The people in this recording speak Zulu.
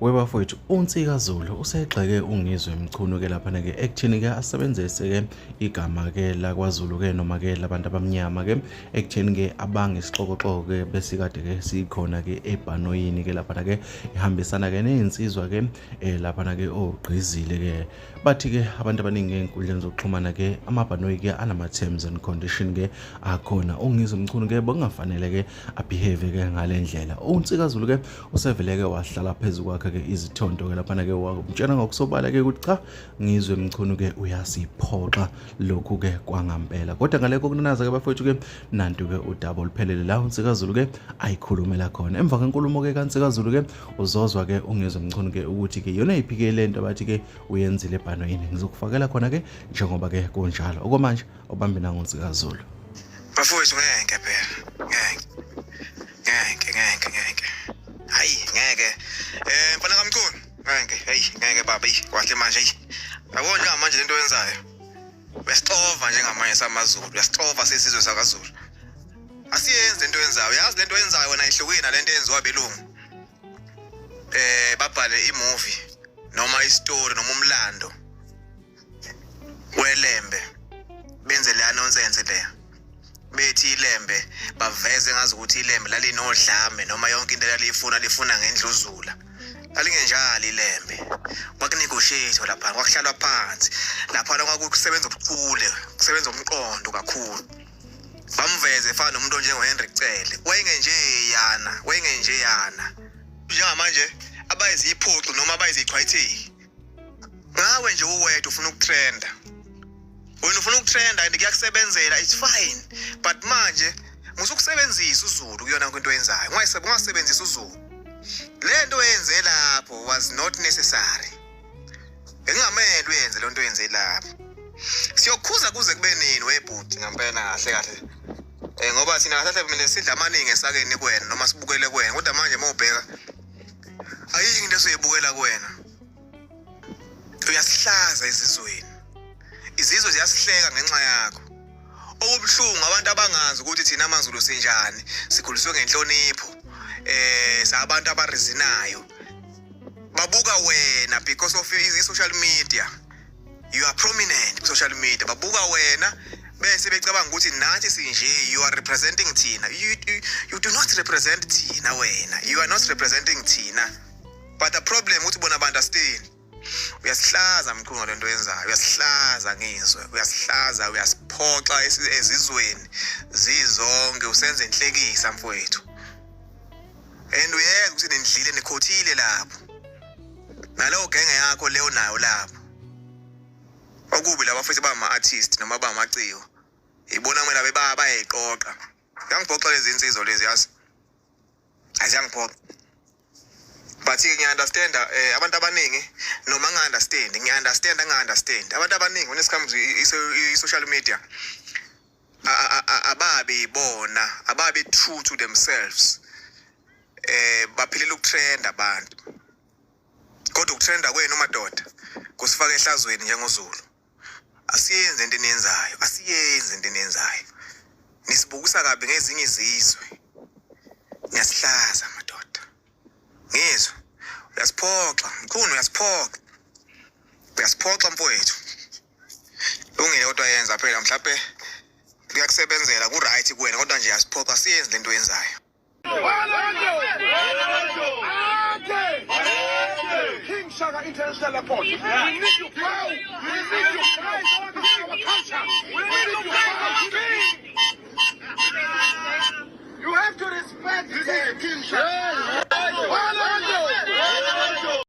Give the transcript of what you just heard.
Webafowethu, uNsika Zulu usegxeke uNgizwe Mchunu ke laphana ke ekutheni ke asebenzise ke igama ke lakwaZulu ke noma ke labantu abamnyama ke ekutheni ke abange isixokoxoko ke besikade ke sikhona ke ebhanoyini ke laphana ke ihambisana ke nezinsizwa ke laphana ke ogqizile ke bathi ke abantu abaningi ey'nkundleni zokuxhumana ke amabhanoyi ke anama-terms and condition ke akhona. UNgizwe Mchunu ke bekungafanele ke abehave ke ngale ndlela. UNsika Zulu ke usevele ke wahlala phezu kwakhe ke izithonto ke laphana ke wamtshela ngokusobala ke ukuthi cha, Ngizwe Mchunu ke uyasiphoxa lokhu ke kwangampela. Kodwa ngalekho kunanaza ke bafowethu ke nantu ke udaba oluphelele la uNsika Zulu ke ayikhulumela khona. Emva kwenkulumo ke kaNsika Zulu ke uzozwa ke uNgizwe Mchunu ke ukuthi ke yona yiphi ke lento abathi ke uyenzile ebhanoyini. Ngizokufakela khona ke njengoba ke kunjalo. Okwamanje obambe nangoNsika Zulu. Bafowethu, ngeke phela, ngeke, ngeke, ngeke, ngeke, hayi ngeke, mfana kaMchunu, ngeke, hey, ngeke baba, eyi kwahle manje, eyi yabo njengamanje lento oyenzayo uyasixova njengamanje samaZulu, uyasixova sisizwe sakaZulu. Asiyenzi lento oyenzayo, yazi lento oyenzayo wena ihlukile nalento eyenziwa belungu. Babhale imovie noma istory noma umlando weLembe, benze leya nonsense leya, bethi iLembe, baveze ngazi ukuthi iLembe lalinodlame noma yonke into laliyifuna lifuna ngendluzula. Lalingenjalo iLembe, kwakunegotiate lapha, kwakuhlalwa phansi lapha, kwakusebenza ubuchule, kusebenza umqondo kakhulu. Bamveze efana nomuntu onjengo-Henry Cele, wayengenje yana, wayengenje yana. Njengamanje abayiziphoxo noma abayizichwayitheki ngawe nje uwedwa ufuna ukutrenda, wena ufuna ukutrenda and kuyakusebenzela, it's fine, but manje musukusebenzisa uZulu kuyona into oyenzayo. Ungasebenzisa uZulu. Le nto oyenze lapho was not necessary, bekungamele uyenze le nto oyenze lapho. Siyokhuza kuze kube nini webhuti ngampela? Kahle kahle, ngoba thina kahle kahle mina sidla amaningi esakeni kuwena noma sibukele kuwena, kodwa manje uma ubheka ayikho into esoyibukela kuwena. Uyasihlaza ezizweni, izizwe ziyasihleka ngenxa yakho. Okubuhlungu, abantu abangazi ukuthi thina amaZulu sinjani, sikhuliswe ngenhlonipho, sabantu abarizinayo, babuka wena because of i-social media. You are prominent ku-social media, babuka wena bese becabanga ukuthi nathi sinje, you are representing thina. You do not represent thina wena, you are not representing thina. But the problem ukuthi bona ba-understand. Uyasihlaza mkhulu ngale nto oyenzayo, uyasihlaza Ngizwe, uyasihlaza, uyasiphoxa ezizweni zizonke, usenze inhlekisa mfowethu. And uyeza ukuthi nindlile, nikhothile lapho naleyo genge yakho leyo nayo lapho. Okubi laba futhi bama-artist noma bamaciko, ibona kumele abe bayayiqoqa. Yangiphoxa lezi insizwa lezi, yazi, aziyangiphoxa, but-ke ngiya-understanda abantu abaningi, noma nginga-understand, ngiya-understand, nginga-understand abantu abaningi when it comes to i-social media, ababe bona ababe true to themselves, baphilela ukutrenda abantu. Kodwa ukutrenda kwenu madoda kusifaka ehlazweni njengoZulu. Asiyenze into eniyenzayo, asiyenze into eniyenzayo, nisibukisa kabi ngezinye izizwe, niyasihlaza madoda. Ngizwe, uyasiphoxa mkhulu, uyasiphoxa, uyasiphoxa mfowethu. Lungile kodwa yenza phela, mhlawumbe kuyakusebenzela, ku-right kuwena, kodwa nje uyasiphoxa, siyenze lento oyenzayo. King Shaka International Airport. We need you proud. We need you proud. This is our culture. We need you proud. King. You have to respect. This is King Shaka.